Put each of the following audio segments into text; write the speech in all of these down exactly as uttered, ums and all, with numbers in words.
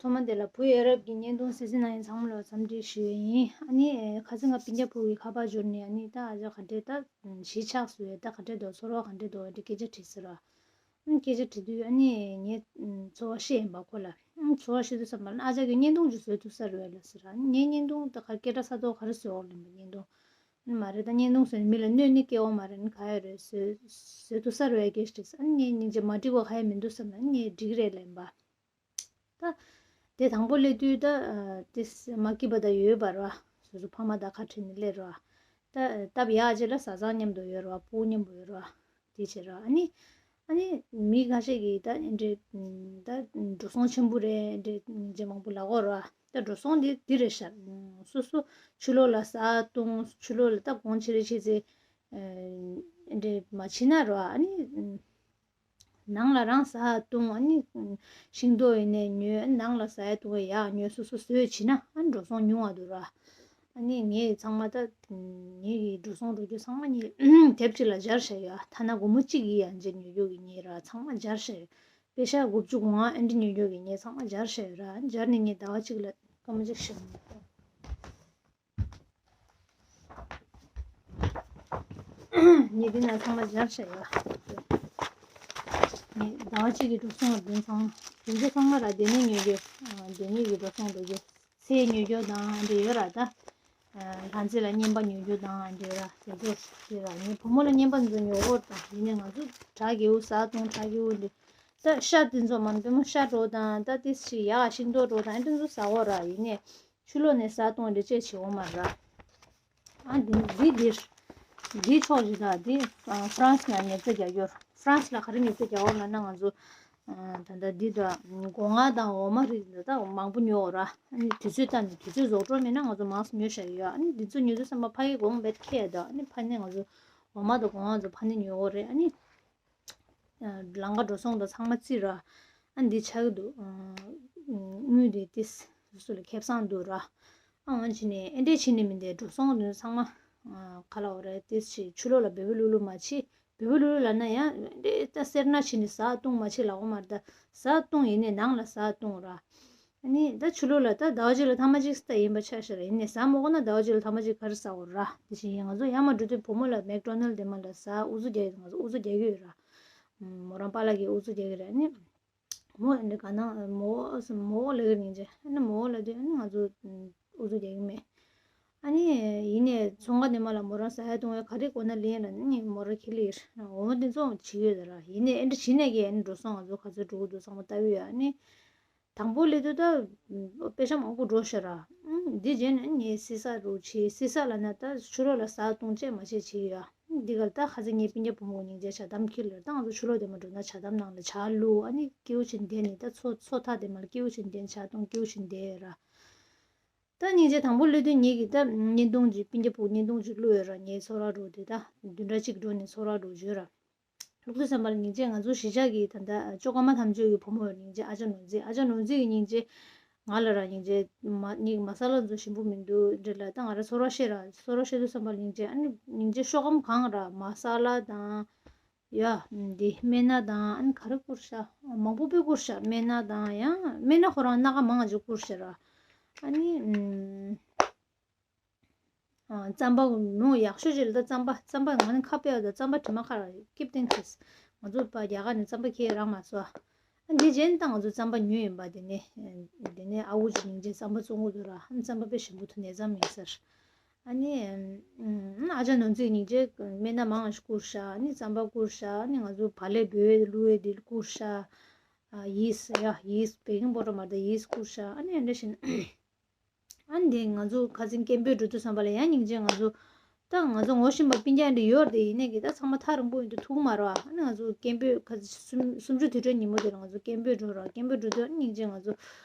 ཐོག་མ་དེ་ལ་བུ་ཡ་རབས་ཀྱི་བརྙན་ཐུང་གསན་གཟིགས་གནང་མཁན་ཚང་མ་ལ་འཚམས་འདྲི་ཞུ་ཡས་ཡིན། ཨ་ནི་ཁ་སང་ང་སྤུན་ཀྱག་བུ་གི་ཁ་པར་འབྱོར་ནས། ཨ་ནི་ད་ཨ་ཅག་ག་འདྲས་ད་གཞིས་ཆགས་སུ་ཡོད། ད་ག་འདྲས་འདུག་ཚོར་བ་ག་འདྲས་འདུག་འདྲ་སྐད་ཆ་དྲིས་ཟེར་བ། ཨ་ནི་སྐད་ཆ་དྲིས་དུས་ཨ་ནི་ངས་ཚོར་བ་བཤད་ཡིན་པ་ཁོ་ལ། ཨ་ནི་ཚོར་བ་བཤད་དུས་ཙམ་པ་ལ་ཨ་ཅག་གིས་བརྙན་ཐུང་ཅིག་བཟོས་ཐུབ་ས་རེད་ལ་ཟེར། ཨ་ནི་ངས་བརྙན་ཐུང་ད་ག་སྐད་གྲགས་ཚ་ཐོག་ག་རེ་བཟོས་འོག་ལེན་པ་བརྙན་ཐུང་། ཨ་ནི་མ་རེད། ད་བརྙན་ཐུང་བཟོས་ནས་མི་ལ་གནོད་ནི་སྐལ་བ་མ་རེད། ཨ་ནི་ག་ཡོད་རེད། བཟོས་བཟོས་ཐུབ་ས་རེད་སྐད་ཆ་དྲིས། ཨ་ནི་ངས་སྙིང་རྗེ་མ་འགྲིག་པ་ག་ཡོད་མི་འདུག་བསམ་ལ། ཨ་ནི་ངས་འགྲིག་རེད་ལབ་ཡིན་པ། ད་དེ་དང་པོ་སླེབས་དུས་ད་ཨ་དེ་མ་སྐྱིད་པ་ད་ཡོད་པ་ར། སོ་སོ་ཕ་མ་དང་ཁ་བྲལ་ནས་སླེབས་ར། ད་སྟབས་ཡག་ཅིག་ལ་བཟའ་ཚང་མཉམ་དུ་ཡོད་ར། སྤུ་གུ་མཉམ་དུ་ཡོད་ར། དེ་བྱས་ར། ཨ་ནི་ཨ་ནི་མི་ཁ་ཤས་ཀྱིས་ད་འདི་འདྲའི་ད་འགྲོ་སོང་ཆེན་པོ་རེད། འདི་འདྲའི་མང་པོ་ལབ་ཀྱི་ཡོད་ར། ད་འགྲོ་སོང་དེ་འདི་རེད་ཤག་སོ་སོ་ཕྱི་ལོགས་ལ་ཟ་བཏུང་། ཕྱི་ལོགས་ལ་ད་གོང་ཆེ་རེ་བྱས་ཚེ་འདི་འདྲའི་མ་བྱེད་ན་ར། ཨ་ནི། ནང་ལ་རང་ཟ་བཏུང་། ཨ་ནི་ཤིང་ཏོག་ཡིན་ནའི་ཉོས། ཨ་ནི་ནང་ལ་ཟ་ཡ་བཏུང་བའི་ཡག་ཉོས་སོ་སོ་བཟོས་བྱིན་ན། ཨ་ནི་འགྲོ་སོང་ཉུང་བ་འདུག་ར། ཨ་ནི་ངས་ཚང་མ་ད་ངེད་ཀྱི་འགྲོ་སོང་འགྲོ་རྒྱུ་ཚང་མ་ངས་དེབ་གཅིག་ལ་སྦྱར་བཞག་ཡོད། ཐ་ན་སྒོར་མོ་གཅིག་གི་ཡང་ཅིག་ཉོ་རྒྱུ་གི་ངས་ར་ཚང་མ་སྦྱར་བཞག་ཡོད། པེ་ཤ་དགུ་བཅུ་གོ་ལྔ་ཨ་འདྲ་ཉོ་རྒྱུ་གི་ངས་ཚང་མ་སྦྱར་བཞག་ཡོད་ར། སྦྱར་ནས་ངས་ཟླ་བ་གཅིག་ལ་སྐར་མ་གཅིག་བཞག་ཡོད། ངས་འདི་ན་ཚང་མ་སྦྱར་བཞག་ཡོད། ངས་ཟླ་བ་གཅིག་གི་འགྲོ་སོང་ལ་འདི་ཚང་མ། དེ་ཚོ་ཚང་མ་ར་སྡེ་ནས་ཉོ་རྒྱུ། སྡེ་ནས་ཀྱི་འགྲོ་སོང་འགྲོ་རྒྱུ། ཚལ་ཉོ་རྒྱུ་དང་འདི་ཡོད་ར། ད་ལྷ་མཛེས་ལ་རྔན་པ་ཉོ་རྒྱུ་དང་འདི་ཡོད་ར། དེ་ཚོ་ཡོད་ར། ངའི་བུ་མོ་ལ་རྔན་པ་འདི་ཚོ་ཉོ་དགོས་དང་། ཡིན་ནའི་ང་ཚོ་བྲག་གི་འུ་ཟ་བཏུང་། བྲག་གི་འུ་འདི་ད་ཤ་འདི་ཚོ་མང་པོ་ཤ་འགྲོ་དང་། ད་དེ་ཞིག་ཡག་ཤིང་ཏོག་འགྲོ་དང་འདི་ཚོ་ཟ་དགོས་ར། ཡིན་ནའི་ཕྱི་ལོགས་ནས་ཟ་བཏུང་འདི་ཅེས་བྱེད་འོང་མ་ར། ཨ་འདི་འདི་འདིར་འདི་ཕྱོགས་ཀྱི་ད་འདི་ཨ་ཧྥ་རན་སི་ནང་ཉེས་ཚད་རྒྱག་རྒྱུར། ཧྥ་རན་སི་ལ་ག་རེ་ཉེས་ཚད་རྒྱག་འོང་ལབ་ན། ང་ཚོ་ཨ་ད་ལྟ་འདི་ད་སྒོ་ང་དང་འོ་མ་རིགས་འདི་ད་མང་པོ་ཉོ་འོང་ར། ཨ་ནི་དུས་ཚོད་ལྟར་ནས་དུས་ཚོད་རྫོགས་འགྲོ་མེད་ན་ང་ཚོ་མང་ཙམ་ཉོ་བཞག་ཡོད། ཨ་ནི་འདི་ཚོ་ཉོ་དུས་ཙམ་པ་ཕ་གི་གོང་བེད་ཁེ་ད། ཨ་ནི་ཕ་ནས་ང་ཚོ་འོ་མ་དང་སྒོ་ང་ཚོ་ཕ་ནས་ཉོ་འོང་རེད། ཨ་ནི། ལམ་ཁ་འགྲོ་སོང་དང་ཚང་མ་རྩིས་ར། ཨ་འདི་ཆགས་ཀྱི་འདུག་དངུལ་དེ་ཏིས་སོ་སོ་ལ་ཁེ་བཟང་འདུག་ར། ཨ་འོན་ཕྱིན་ནས་ཨེ་འདྲས་ཕྱིན་ནས་མི་འདས། འགྲོ་སོང་དེ་ཚང་མ་ག་ལ་འོ་ར། ཏིས་ཕྱི་ཕྱི་ལོགས་ལ་འབེལ་པོ་ལུ་ལུ་མ་བྱེད། འབེལ་པོ་ལུ་ལུ་ལབ་ན་ཡང་ཨེ་འདྲས་ད་སེར་སྣ་ཕྱིན་ནས་ཟ་བཏུང་མ་བྱེད་ལབ་འོ་མ་རེད། ད་ཟ་བཏུང་ཡིན་ནས་ནང་ལ་ཟ་བཏུང་ར། ཨ་ནི་ད་ཕྱི་ལོགས་ལ་ད་ཟླ་བ་གཅིག་ལ་ཐེངས་མ་གཅིག་ད་ཡིན་པ་ཆགས་ཤག་ར། ཡིན་ནའི་ཟ་མ་དགོས་ན་ཟླ་བ་གཅིག་ལ་ཐེངས་མ་གཅིག་ག་རེ་ཟ་དགོས་ར། དེ་བཞིན་ཡིན། ང་ཚོ་ཡར་མར་འགྲོ་དུས་བུ་མོ་ལ་མེག་ཌོ་ནལ་དེ་མ་ལ་ཟ། ཨུ་ཚུགས་རྒྱག་གི་འདུག་ང་ཚོ་ཨུ་ཚུགས་རྒྱག་གི་ཡོད་ར། མོ་རང་པཱ་ལགས་ཀྱིས་ཨུ་ཚུགས་རྒྱག་གི་རེད། ཨ་ནི་མོ་ཨ་ནི་ག་ན་མོ་མོ་ལབ་ཀྱི་ཡིན་ཅེ། ཨ་ནི་མོ་ལབ་དུས་ཨ་ནི་ང་ཚོ་ཨུ་ཚུགས་རྒྱག་གི་མེད། ཨ་ནི་ཡིན་ནའི་ཚོང་ཁང་དེ་མ་ལ་མོ་རང་ཟ་ཡ་བཏུང་ཡ་ག་རེ་དགོས་ན་ལེན་ར། ཨ་ནི་མོ་རང་ཁེ་ལི་འོ་མ་དེ་ཚོ་བྱེད་ཀྱི་ཡོད་ར། ཡིན་ནའི་ཨེ་འདྲ་བྱེད་ནས་ཀྱི་ཨ་ནི་འགྲོ་སོང་ང་ཚོ་ག་ཚོད་འགྲོ་གི་འདུག་ཚང་མ་ལྟ་གི་ཡོད། ཨ་ནི། དང་པོ་སླེབས་དུས་ད་པེ་ཤ་མང་པོ་འགྲོ་ཤག་ར། འདི་རྗེས་ནས་ངས་བསིལ་ས་རུ་བྱས། བསིལ་ས་ལབ་ན་ད་ཕྱི་ལོགས་ལ་ཟ་བཏུང་བཅས་མ་བྱས་བྱས་ཡོད། འདི་གར་ད་ཁ་སང་ངའི་སྤུན་ཀྱག་བུ་མོ་སྙིང་རྗེ་ཇ་དམ་འཁྱེར་ལ། ད་ང་ཚོ་ཕྱི་ལོགས་དེ་མ་འགྲོ་ན་ཇ་དམ་ནང་ལ་ཇ་བླུགས། ཨ་ནི་སྐྱིད་པོ་བྱས་བསྡད་ནས་ད་མཚོ་མཚོ་ཐག་དེ་མ་ལ་སྐྱིད་པོ་བྱས་བསྡད། ཇ་བཏུང་སྐྱིད་པོ་བྱས་བསྡད་ཡོད་ར། ད་སྙིང་རྗེ་དང་པོ་སླེབས་དུས་ངེད་ཀྱི་ད་བརྙན་ཐུང་ཅིག་སྤུན་ཀྱག་བུ་བརྙན་ཐུང་ཅིག་བླུགས་ཡོད་ར། ངའི་ཚོར་བ་འདྲ་བོ་དེ་ད་བདུན་ཕྲག་གཅིག་འགྲོ་ནས་ཚོར་བ་འདྲ་བོ་བརྗོད་ར། ལུག་ཏུ་བསམ་པ་ལ་སྙིང་རྗེ། ང་ཚོ་གཞིས་ཆགས་ཀྱི་ད་ལྟ་ཅོ་ཀ་མ་དམ་ཆོས་ཀྱི་བུ་མོ་ཡོད། སྙིང་རྗེ་ཨ་ཅག་ནོར་འཛིན། ཨ་ཅག་ནོར་འཛིན་གྱི་སྙིང་རྗེ་ང་ལ་ར། སྙིང་རྗེ་མ་ནི་མ་ས་ལ་ཚོ་ཞིམ་པོ་མི་འདུག་འདྲ་ལ། ད་ང་ར་ཚོར་བ་བཤད་ར། ཚོར་བ་བཤད་དུས་བསམ་པ་ལ་སྙིང་རྗེ། ཨ་ནི་སྙིང་རྗེ་ཤོག་སྒམ་གང་ར་མ་ས་ལ་དང་ཡ་འདི་སྨན་སྣ་དང་། ཨ་ནི་ག་རེ་བསྐུར་ཤག་མང་པོ་དཔེ་བསྐུར་ཤག་སྨན་སྣ་དང་། ཡང་སྨན་སྣ་ཁོ་རང་སྣ་ཁ་མང་ང་ཅིག་བསྐུར་ཤག་ར། ཨ་ནི་ཨམ། རྩམ་པ་མོ་ཡག་ཤོས་ཅིག་ལ། ད་རྩམ་པ་རྩམ་པ་ང་ནི་ཁ་ཕྱེ་བ་དང་རྩམ་པ་དྲི་མ་ཁ་ར་སྐྱིད་ཏིང་ཁེས། ང་ཚོ་པ་རྒྱ་གར་ནས་རྩམ་པ་ཁྱེར་རག་མ་སོང་། ཨ་འདི་རྗེས་ད་ང་ཚོ་རྩམ་པ་ཉོས་ཡིན་པ། དེ་ནས་དེ་ནས་ཨ་ཁུ་ཅིག་སྙིང་རྗེ་རྩམ་པ་བཙོང་གི་འདུག་ར། ཨ་རྩམ་པ་དཔེ་ཞིམ་པོ་འདུག་ནས་རྩམ་ཡིན་ཟེར། ཨ་ནི་ཨ་ཅག་ནོར་འཛིན་སྙིང་རྗེ་སྨན་སྣ་མང་ཞིག་བསྐུར་ཤག་ཨ་ནི་རྩམ་པ་བསྐུར་ཤག་ཨ་ནི་ང་ཚོ་བག་ལེབ་བོད་བླུགས་ཡས་དེ་བསྐུར་ཤག་ཡིས་ཡ་ཡིས་བེ་ཀིང་པའུ་ཌར་མ་རེད། ཡིས་བསྐུར་ཤག་ཨ་ནི་འདྲ་བཞིན། ཨ་ནི་དེ་ང་ཚོ་ཁ་སང་སྐད་འབོད་འགྲོ་དུས་ཙམ་པ་ལ་ཡང་སྙིང་རྗེ་ང་ཚོ་ད་ང་ཚོ་ངོ་ཤེས་པ་སྤུན་ཀྱག་འདྲ་ཡོད་རེད། དེ་ཡིན་ནའི་གི་ད་ཚང་མ་ཐག་རིང་པོ་ཡིན་དུས་ཐུག་མ་རེད་པ། ཨ་ནི་ང་ཚོ་སྐད་འབོད་ཁ་སང་གསུམ་གསུམ་བཅུ་དུས་དྲན་ཉིན་མོ་དེ་ལ་ང་ཚོ་སྐད་འབོད་འགྲོ་ར། སྐད་འབོད་འགྲོ་དུས་ཨ་ནི་སྙིང་རྗེ་ང་ཚོ་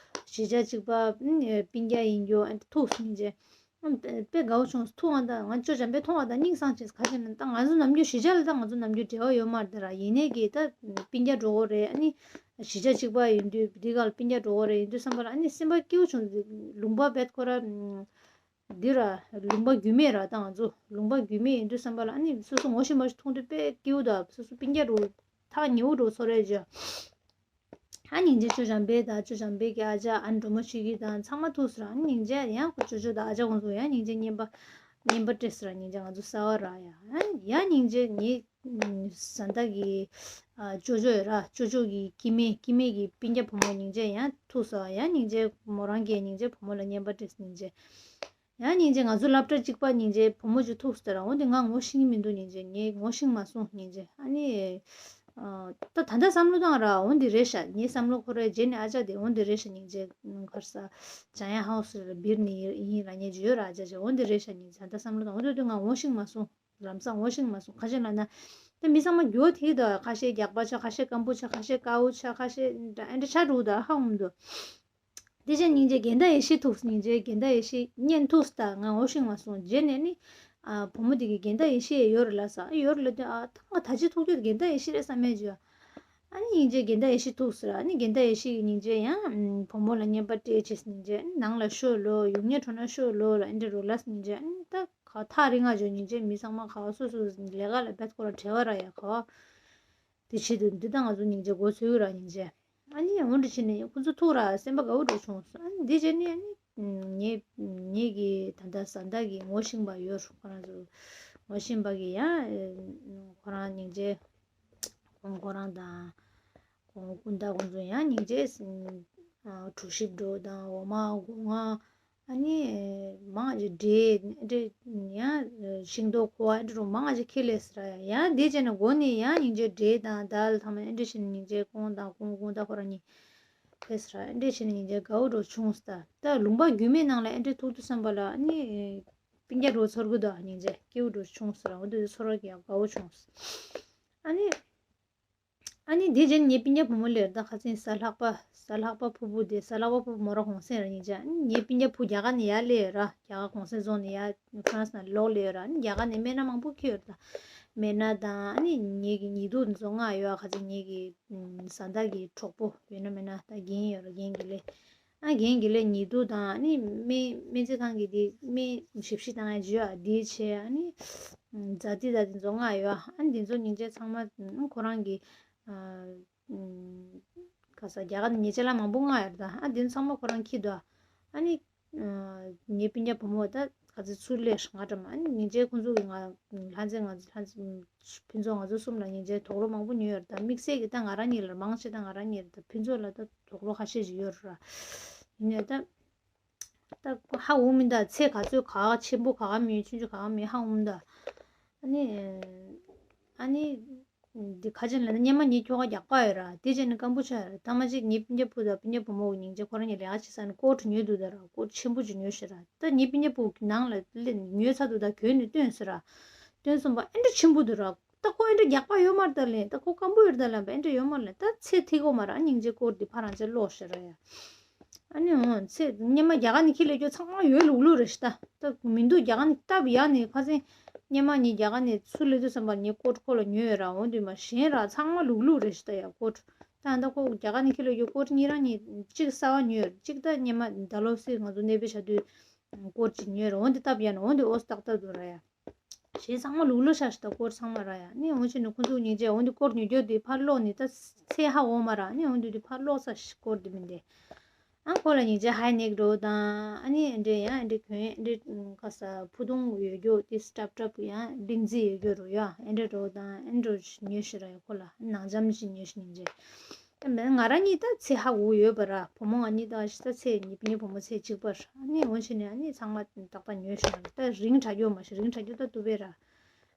གཞིས་ཆགས་གཅིག་པ་སྤུན་ཀྱག་ཡིན་རྒྱུ་ཨ་ནི་ཐུག་སོང་། སྙིང་རྗེ་དཔེ་དགའ་བོ་བྱུང་། ཐུག་ང་ད་ང་ཅོ་འཇམ་པོ་མཐོང་བ་དང་སྙིང་སངས་བྱས། ག་ཅི་ན་ད་ང་ཚོ་ནམ་རྒྱུན་གཞིས་ཆགས་ལ་ད་ང་ཚོ་ནམ་རྒྱུན་འབྲེལ་བ་ཡོད་མ་རེད་ད་ར། ཡིན་ནའི་གི་ད་སྤུན་ཀྱག་འགྲོ་གི་རེད། ཨ་ནི་གཞིས་ཆགས་གཅིག་པ་ཡིན་དུས་འདི་ག་ལ་སྤུན་ཀྱག་འགྲོ་གི་རེད། ཡིན་དུས་བསམ་པ་ལ་ཨ་ནི་སེམས་པ་སྐྱིད་པོ་བྱུང་། ལུང་པ་བེད་ཁོ་ར་འདི་ར་ལུང་པ་རྒྱུས་མེད་ར། ད་ང་ཚོ་ལུང་པ་རྒྱུས་མེད་ཡིན་དུས་བསམ་པ་ལ་ཨ་ནི་སོ་སོ་ངོ་ཤེས་མ་ཤེས་མཐོང་དུས་དཔེ་སྐྱིད་པོ་ད། སོ་སོ་སྤུན་ཀྱག་འགྲོ་ཐག་ཉེ་བོ་འགྲོ་ཚོར་རེད་ཅོ། ཨ་སྙིང་རྗེ་ཅོ་འཇམ་དཔལ་དང་ཅོ་འཇམ་དཔལ་གྱི་ཨ་ཅག་ཨ་ནི་སྒྲོལ་མ་ཆོས་སྐྱིད་དང་ཚང་མ་ཐུག་སོང་ར། ཨ་ནི་སྙིང་རྗེ་ཡང་ཁོ་ཅོ་ཅོ་དང་ཨ་ཅག་ཁོང་ཚོ་ཡང་སྙིང་རྗེ་རྔན་པ་རྔན་པ་སྤྲད་སོང་ར། སྙིང་རྗེ་ང་ཚོ་གསར་པ་ར་ཡ། ཨ་ཡང་སྙིང་རྗེ་ངའི་བཟའ་ཟླ་གི་ཨ་ཅོ་ཅོ་ཡོད་ར། ཅོ་ཅོ་གི་སྐྱེ་དམན་སྐྱེ་དམན་གྱི་སྤུན་ཀྱག་བུ་མོ་སྙིང་རྗེ་ཡང་ཐུག་སོང་། ཡང་སྙིང་རྗེ་མོ་རང་གིས་སྙིང་རྗེ་བུ་མོ་ལ་རྔན་པ་སྤྲད་སོང་སྙིང་རྗེ། ཡང་སྙིང་རྗེ་ང་ཚོ་སློབ་གྲྭ་གཅིག་པ་སྙིང་རྗེ་བུ་མོ་ཅིག་ཐུག་སོང་ར། འོ་དེ་ང་ངོ་ཤེས་ཀྱི་མི་འདུག་སྙིང་རྗེ། ངས་ངོ་ཤེས་མ་སོང་སྙིང་རྗེ། ཨ་ནི་ཨ་ད་ད་ལྟ་བསམ་བློ་བཏང་ར། འོ་འདི་རེད་ཤག་ངའི་བསམ་བློ་འཁོར་བའི་རྗེས་ནས་ཨ་ཅག་དེ་འོ་འདི་རེད་ཤག་སྙིང་རྗེ། གར་ས་ཇ་ཡང་ཧའུ་སི་ལ་བིར་ནི་ཡིན་ར་ཉེ་ཇི་ཡོད་ར། ཨ་ཅག་ཅིག་འོ་འདི་རེད་ཤག་སྙིང་རྗེ། ད་ལྟ་བསམ་བློ་བཏང་འོ་དེ་དུས་ང་ངོ་ཤེས་མ་སོང་། ལམ་སང་ངོ་ཤེས་མ་སོང་། ཁ་ཤས་ལབ་ན་ད་མི་ཚང་མ་འགྱོ་ཐིག་ད། ཁ་ཤས་རྒྱག་པ་ཆ། ཁ་ཤས་སྐམ་པོ་ཆ། ཁ་ཤས་དཀར་པོ་ཆ། ཁ་ཤས་ཨ་འདྲ་ཆ་འགྲོ་ད་ཧ་འོང་འདུག་དེ་བཞིན་སྙིང་རྗེ་རྒན་ད་ཡེ་ཤེས་ཐུག་སྙིང་རྗེ་རྒན་ད་ཡེ་ཤེས་བརྙན་ཐུག་ད། ང་ངོ་ཤེས་མ་སོང་། རྗེས་ནས་ནི་ཨ་བུ་མོ་དེ་གིས་རྒན་ད་ཡེ་ཤེས་ཡོད་རེད་ལབ་ས། ཨ་ཡོད་རེད་ལབ་དུས་ཨ་ད་ང་ད་ཅི་ཐུག་རྒྱུ་རྒན་ད་ཡེ་ཤེས་རེད་བསམ་མེད་ཅིག་ཨ་ནི་སྙིང་རྗེ་རྒན་ད་ཡེ་ཤེས་ཐུག་ཟེར། ཨ་ནི་རྒན་ད་ཡེ་ཤེས་ཀྱི་སྙིང་རྗེ་ཡང་ཨམ་བུ་མོ་ལ་རྔན་པ་སྤྲད་བྱས་སྙིང་རྗེ། ཨ་ནི་ནང་ལ་ཤོག་ལོ། ཡུག་ཉེ་འགྲོ་ན་ཤོག་ལོ་ལ་ཨེ་འདྲ་རོ་ལ་སྙིང་རྗེ། ཨ་ནི་ད་ག་ཐག་རིང་ང་འཇོག་སྙིང་རྗེ། མི་ཚང་མ་ག་སོ་སོ་ལས་ཀ་ལ་བེད་ཁོ་ར་བྲེལ་བ་ར་ཡ་ག་བ། དེ་བྱེད་དུས་འདི་ད་ང་ཚོ་སྙིང་རྗེ་མགོ་ཚོས་ར་སྙིང་རྗེ། ཨ་ནི་འོ་འདྲ་བྱས་ནས་ཁོ་ཚོ་ཐུག་ར་སེམས་པ་དགའ་བོ་འགྲོ་བྱུང་སོང་། ཨ་ནི་འདི་བྱས་ནས་ཨ་ནི་ངའི་ངེད་ཀྱི་ད་ལྟ་བཟའ་ཟླ་གི་ངོ་ཤེས་པ་ཡོད། ཁོ་རང་ཚོ་ངོ་ཤེས་པ་གི་ཡང་ཁོ་རང་སྙིང་རྗེ། ཁོང་ཁོ་རང་དང་ཁོང་སྐུ་ཟླ་ཁོང་ཚོ་ཡང་སྙིང་རྗེ། གྲོ་ཞིབ་འགྲོ་དང་འོ་མ་སྒོ་ང་ཨ་ནི་མང་ཆེ་འབྲས་འབྲས་ཡང་ཤིང་ཏོག་ཁུ་བ་འབྲས་རུ་མང་ཆེ་ཁྱེར་ལས་ཟེར་ཡ། ཡང་དེ་བྱས་ན་སྒོ་ནས་ཡང་སྙིང་རྗེ་འབྲས་དང་དལ་ཚང་མ་ཨེ་འདྲ་བྱས་ནས་སྙིང་རྗེ་ཁོང་དང་ཁོང་སྐུ་ཟླ་ཁོ་རང་གཉིས་ཁྱེར་ཟེར་ཨེ་འདྲ་བྱས་ནས་སྙིང་རྗེ་དགའ་བོ་འགྲོ་བྱུང་ཟེར། ད་ལུང་པ་རྒྱུས་མེད་ནང་ལ་ཨེ་འདྲ་ཐུག་དུས་བསམ་པ་ལ་ཨ་ནི་སྤུན་ཀྱག་འགྲོ་ཚོར་གི་འདུག་སྙིང་རྗེ་སྐྱིད་པོ་འགྲོ་བྱུང་ཟེར། འོ་དེ་ཚོར་བ་གི་ཡང་དགའ་བོ་བྱུང་ཟེར། ཨ་ནི། ཨ་ནི་དེ་རྗེས་ངའི་སྤུན་ཀྱག་བུ་མོ་ལེར་ད་ཁ་སང་གཟའ་ལྷག་པ་གཟའ་ལྷག་པ་ཕུར་བུ་དེ་གཟའ་ལྷག་པ་ཕུར་བུ་མོ་རང་གུང་སེང་རེད་སྙིང་རྗེ། ཨ་ནི་ངའི་སྤུན་ཀྱག་བུ་རྒྱ་གར་ནས་ཡར་སླེབས་ཡོད་ར། རྒྱ་གར་གུང་སེང་རྫོང་ནས་ཡར་ཧྥ་རན་སི་ནང་ལོག་སླེབས་ཡོད་ར། ཨ་ནི་རྒྱ་གར་ནས་སྨན་སྣ་མང་པོ་ཁྱེར་ཡོད་ར། ད་སྨན་སྣ་དང་ཨ་ནི་ངེད་ཀྱི་ཉི་གདུགས་འཛོང་ང་ཡོད། ཁ་སང་ངེད་ཀྱི་བཟའ་ཟླ་གི་གྲོགས་པོ་ཡོད་ན་མེད་ན་ད་རྒན་ཡོད་ར། རྒན་དགེ་ལེགས། ཨ་རྒན་དགེ་ལེགས་ཉི་གདུགས་དང་ཨ་ནི་སྨན་སྨན་རྩིས་ཁང་གི་དེ་སྨན་ཞིབ་བཤེར་བཏང་ཡ་བརྒྱུད་ཨ་དེ་བྱས། ཨ་ནི་ཛ་ཏི་ཛ་ཏི་འཛོང་ང་ཡོད། ཨ་ནི་དེ་ཚོ་སྙིང་རྗེ་ཚང་མ་ཁོ་རང་གི་ཨ་ག་ས་རྒྱ་གར་ནས་ཉེ་ཆར་ལ་མང་པོ་མངགས་ཡོད་རེད། ད་ཨ་དེ་ཚང་མ་ཁོ་རང་འཁྱེར་འདུག་ཨ་ནི་ངའི་སྤུན་ཀྱག་བུ་མོ་ད་ག་ཚོད་ཚུར་སླེབས་ང་འདྲ་མ། ཨ་ནི་སྙིང་རྗེ་ཁོང་ཚོ་གི་ང་ལྷ་མཛེས་ང་ཚོ་ལྷ་མཛེས་ཕུན་ཚོགས་ང་ཚོ་གསུམ་ལ་སྙིང་རྗེ་དོགས་སློང་མང་པོ་ཉོས་ཡོད་རེད། ད་དམིགས་བསལ་གྱི་ད་ང་རང་གཉིས་ལ་མང་ཆེ་ད་ང་རང་གཉིས་རེད། ད་ཕུན་ཚོགས་ལ་ད་དོགས་སློང་ཁ་ཤས་ཤིག་ཡོད་རེད་ར། ཡིན་ནའི་ད་ད་ཧ་འོང་མི་འདུག་ཚེ་ག་ཚོད་ག་ཆེན་པོ་ག་ག་མིན་ཆུང་ཆུང་ག་ག་མིན་ཧ་འོང་མི་འདུག་ཨ་ནི་ཨ་ནི་འདི་ཁ་ཅན་ལ་ནི་སྙེ་མ་ཉི་ཁྱོ་ག་རྒྱག་པ་ཡོད་ར། དེ་བྱས་ནས་སྐམ་པོ་ཆགས་ར། ད་མ་གཅིག་ངའི་སྤུན་ཀྱག་བུ་དང་སྤུན་ཀྱག་བུ་མོ་གི་སྙིང་རྗེ་ཁོ་རང་གཉིས་ལས་ཀ་བྱེད་ས་ནས་ཀོཊ་ཉོས་འདུག་ད་ར། ཀོཊ་ཆེན་པོ་ཅིག་ཉོས་ཤག་ར། ད་ངའི་སྤུན་ཀྱག་བུ་ནང་ལ་སླེབས་ཉོས་ཚར་འདུག་ད་གྱོན་ནས་སྟོན་ཟེར་ར། སྟོན་སོང་པ་ཨེ་འདྲ་ཆེན་པོ་འདུག་ར། ད་ཁོ་ཨེ་འདྲ་རྒྱག་པ་ཡོད་མ་རེད་ད་ལན། ད་ཁོ་སྐམ་པོ་ཡོད་རེད་ད་ལན་པ་ཨེ་འདྲ་ཡོད་མ་རེད་ལན། ད་ཚེ་ཐིག་གོ་མ་ར། ཨ་སྙིང་རྗེ་ཀོཊ་འདི་ཕ་རང་ཅག་ཀློག་ཤེས་ར་ཡ། ཨ་ནི་འོ་ཚེ་སྙེ་མ་རྒྱ་གར་ནས་ཁྱེར་སླེབས་རྒྱུ་ཚང་མ་ཡོད་ལུག་ལུག་རེད་ཤག་ད་ད་མི་འདུག་རྒྱ་གར་ནས་སྟབས་ཡག་ནས་ཁ་སང་སྙེ་མ་ཉིན་རྒྱ་གར་ནས་ཚུར་སླེབས་དུས་ཙམ་པ་ངས་ཀོཊ་ཁོ་ལ་ཉོས་ཡོད་ར། འོ་འདི་མ་གཞན་ར་ཚང་མ་ལུག་ལུག་རེད་ཤག་ད་ཡ་ཀོཊ། ད་ད་ཁོ་རྒྱ་གར་ནས་ཁྱེར་སླེབས་རྒྱུ་ཀོཊ་གཉིས་རང་གཉིས་གཅིག་གསར་པ་ཉོས་ཡོད། གཅིག་ད་སྙེ་མ་ད་ལོ་སི་ང་ཚོ་གནས་སྤོས་བྱ་དུས་ཀོཊ་གཅིག་ཉོས་ར། འོ་འདི་སྟབས་ཡག་ནས་འོ་འདི་ཨོ་སི་ཏག་ཏག་འདུག་ར་ཡ། གཞན་ཚང་མ་ལུག་ལུག་ཤག་ཤག་ད་ཀོཊ་ཚང་མ་ར་ཡ། ནི་འོ་ཕྱིན་ནས་ཁོ་ཚོ་སྙིང་རྗེ་འོ་འདི་ཀོཊ་ཉོ་རྒྱུ་དེ་ཕར་སློག་ནི་ད་ཚེ་ཧ་འོ་མ་ར། ནི་འོ་འདི་དེ་ཕར་སློག་ས་ཤག་ཀོཊ་དེ་མིན་ཏེ། ཨ་ཁོ་ལ་སྙིང་རྗེ་ཧའི་ནེག་འགྲོ་དང་ཨ་ནི་འདྲ་ཡང་འདྲ་གྱོན་འདྲ་ག་ས་ཕུ་ཐུང་ཡོད་རྒྱུ་དེ་སྲབ་སྲབ་ཡང་སྦྲིང་རྩི་ཡོད་རྒྱུ་རུ་ཡ་ཨེ་འདྲ་འགྲོ་དང་ཨེ་འདྲ་ཉོས་ཤི་ར་ཡ། ཁོ་ལ་ནང་འཇམ་ཞིག་ཉོས་ཤི་སྙིང་རྗེ། ད་མེད་ང་རང་གཉིས་ད་ཚེ་ཧ་གོ་ཡོད་པ་ར། བུ་མོ་ང་གཉིས་ད་ད་ཚེ་ངའི་བུ་མོ་ཚེ་གཅིག་པ་ར། ཨ་ནི་འོ་ཕྱིན་ནས་ཨ་ནི་ཚང་མ་ཏག་ཏག་ཉོས་ཤི་ར། ད་རིང་དྲགས་རྒྱུ་མ་ཤི་རིང་དྲགས་རྒྱུ་ད་ཏུ་བེ་ར། ཨ་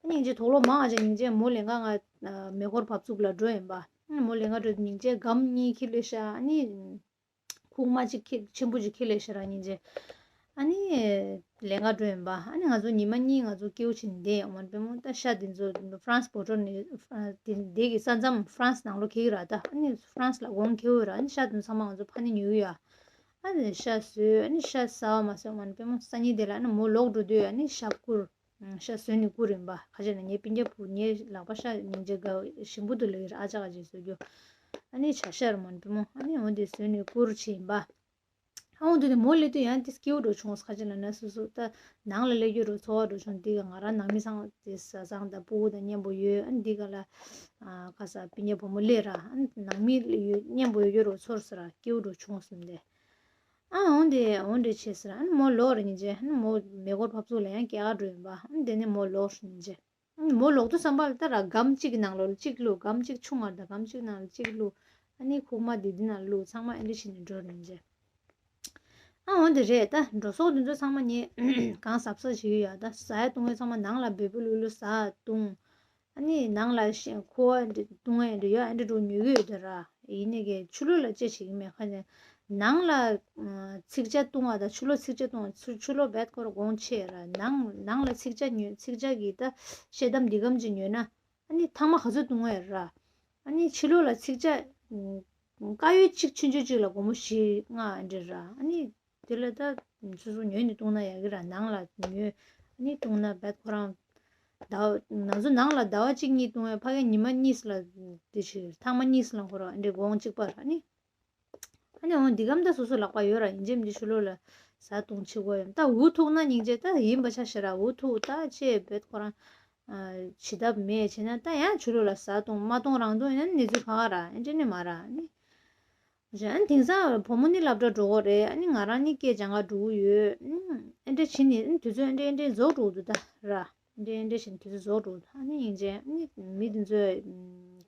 ནི་སྙིང་རྗེ་དོགས་སློང་མང་ཨ་ཅག་སྙིང་རྗེ་མོ་ལས་ཀ་ང་མེ་འཁོར་བབས་ཚུགས་ལ་འགྲོ་ཡིན་པ། ཨ་ནི་མོ་ལས་ཀ་འགྲོ་དུས་སྙིང་རྗེ་སྒམ་གཉིས་ཁྱེར་ལེ་ཤ་ཨ་ནི། ཁུག་མ་གཅིག་ཁྱེར་ཆེན་པོ་གཅིག་ཁྱེར་ལེ་ཤ་ར་སྙིང་རྗེ། ཨ་ནི་ལས་ཀ་འགྲོ་ཡིན་པ། ཨ་ནི་ང་ཚོ་ཉི་མ་གཉིས་ང་ཚོ་སྐྱིད་པོ་བྱས་ནས་བསྡད་ཡོང་བ་དཔེ་མོ། ད་ཤ་དེ་ཚོ་ཧྥ་རན་སི་བོད་ཕྲུག་ནི་དེ་དེ་གི་ས་མཚམས་ཧྥ་རན་སི་ནང་ལོགས་འཁེལ་གི་ར། ད་ཨ་ནི་ཧྥ་རན་སི་ལ་གོང་འཁེལ་གི་ར། ཨ་ནི་ཤ་དེ་ཚང་མ་ང་ཚོ་ཕར་ནས་ཉོ་གི་ཡོད། ཨ་ནི་ཤ་བཟོས་ཨ་ནི་ཤ་ཟ་བ་མ་ཟོས་ང་དཔེ་མོ་སང་ཉིན་དེ་ལ་ཨ་ནི་མོ་ལོག་འགྲོ་དུས་ཨ་ནི་ཤ་བསྐུར། ཤ་ཟོས་ནས་བསྐུར་ཡིན་པ། ཁ་ཤས་ན་ངའི་སྤུན་ཀྱག་བུ་ངའི་ལག་པ་ཤ་སྙིང་རྗེ་དགའ་ཞིམ་པོ་འདུག་ལབ་ཀྱི་རེད། ཨ་ཅག་ཨ་ཅག་བཟོ་རྒྱུ། ཨ་ནི་བྱ་ཤ་ར་མོན་པི་མོ། ཨ་ནི་འོ་དེ་ཟོས་ནས་བསྐུར་བྱས་ཡིན་པ། ཨའོ་འདི་ནི་མོ་སླེབས་དུས་ཡང་དེ་སྐྱིད་པོ་འགྲོ་བྱུང་། ཁ་ཅིག་ལ་ན་སོ་སོ་ད་ནང་ལ་སླེབས་རྒྱུ་རུ་ཚོར་བ་འགྲོ་བྱུང་། འདི་ག་ང་རང་ནང་མི་ཚང་དེ་བཟའ་ཚང་དང་སྤུ་གུ་དང་མཉམ་པོ་ཡོད། ཨ་ནི་འདི་ག་ལ་ཁ་ས་སྤུན་ཀྱག་བུ་མོ་སླེབས་ར། ཨ་ནི་ནང་མི་ཡོད་མཉམ་པོ་ཡོད་རྒྱུ་རུ་ཚོར་ཟེར་ར། སྐྱིད་པོ་འགྲོ་བྱུང་སོང་སྟེ། ཨ་འོང་དེ་འོང་འདྲེ་བྱས་ཟེར། ཨ་ནི་མོ་ལོག་ར་ཉིན་རྗེས་ཨ་ནི་མོ་མེ་འཁོར་ཕབ་ཚུགས་ལ་ཡང་སྐྱེལ་ག་འགྲོ་ཡིན་པ། ཨ་ནི་དེ་ནས་མོ་ལོག་ར་ཉིན་རྗེས། མོ་ལོག་དུས་ཙམ་པ་ལ་ད་ར་སྒམ་གཅིག་གི་ནང་ལོགས་ལ་གཅིག་བླུགས། སྒམ་གཅིག་ཆུང་བ་དང་སྒམ་གཅིག་ནང་ལ་གཅིག་བླུགས། ཨ་ནི་ཁུག་མ་འདི་འདི་ནང་ལ་བླུགས། ཚང་མ་ཨེ་འདྲ་བྱས་ནས་འགྲོ་ར་ཉིན་རྗེས། ཨ་འོ་འདི་རེད། ད་འགྲོ་སོགས་འདི་ཚོ་ཚང་མ་ངས་གང་ཟབ་ཟབ་བྱེད་ཀྱི་ཡོད། ད་ཟ་ཡ་བཏུང་ཡ་ཚང་མ་ནང་ལ་འབེལ་པོ་ལུ་ལུ་ཟ་བཏུང་། ཨ་ནི་ནང་ལ་ཤེ་ཁུ་བ་འདི་བཏུང་ཡ་འདི་ཡོད། ཨ་འདྲ་འགྲོ་ཉོ་གི་ཡོད་དེ་ར། ཡིན་ནའི་གི་ཕྱི་ལོགས་ལ་ཅི་བྱེད་ཀྱི་མེད། ཁ་ནས་ནང་ལ་ཚིག་ཇ་བཏུང་བ་དང་ཕྱི་ལོགས་ཚིག་ཇ་བཏུང་བ། ཕྱི་ཕྱི་ལོགས་རྦད་ཁོ་ར་གོང་ཆེ་ར། ནང་ནང་ལ་ཚིག་ཇ་ཉོས། ཚིག་ཇ་གི་ད་ཤེལ་དམ་འདི་གམ་ཅིག་ཉོས་ན། ཨ་ནི་ཐེངས་མ་ག་ཚོད་བཏུང་བ་ར། ཨ་ནི་ཕྱི་ལོགས་ལ་ཚིག་ཇ་དཀར་ཡོལ་གཅིག་ཆུང་ཆུང་གཅིག་ལ་སྒོར་མོ་བཞི་ལྔ་འདྲ་ར། ཨ་ནི་དེ་ལ་ད་སོ་སོ་ཉོས་ནས་བཏུང་ན་ཡག་གི་ར། ནང་ལ་ཉོས་ཨ་ནི་བཏུང་ན་རྦད་ཁོ་རང་ཟླ་བ་ང་ཚོ་ནང་ལ་ཟླ་བ་གཅིག་གཉིས་བཏུང་བས་ཕ་གི་ཉི་མ་གཉིས་ལ་དེ་བྱེད། ཐེངས་མ་གཉིས་ལ་ཁོ་རང་འདྲ་གོང་གཅིག་པ་ར། ཨ་ནི་ཨ་ནི་འོང་འདི་གམ་ད་སོ་སོ་ལག་པ་ཡོད་ར། ཡིན་གཅིག་མིན་གཅིག་ཕྱི་ལོགས་ལ་ཟ་བཏུང་བྱེད་དགོས་ཡོད། ད་འུ་ཐུག་ན་སྙིང་རྗེ་ད་ཡིན་པ་ཆ་ཤས་ར། འུ་ཐུག་ད་ཅེས་རྦད་ཁོ་རང་བྱེད་ཐབས་མེད་བྱས་ན་ད་ཡང་ཕྱི་ལོགས་ལ་ཟ་བཏུང་མ་བཏུང་རང་བཏུང་ཡིན་ན་གནས་ཚུལ་ཁག་ཁག་ར། ཨེ་འདྲ་ནི་མ་ར། ཨ་ནི་ཨ་ནི་དེང་སང་བུ་མོ་ནི་སློབ་གྲྭ་འགྲོ་གི་རེད། ཨ་ནི་ང་རང་ནི་སྐད་སྦྱང་ག་འགྲོ་གི་ཡོད། ཨ་ནི་ཨེ་འདྲ་བྱས་ནས་ཨ་ནི་དུས་ཚོད་ཨེ་འདྲ་ཨེ་འདྲ་རྫོགས་འགྲོ་གི་འདུག་ད་ར། འདྲེ་འདྲེ་བཞིན་དུས་ཚོད་རྫོགས་འགྲོ། ཨ་ནི་སྙིང་རྗེ། ཨ་ནི་མི་དེ་ཚོས་ཨམ་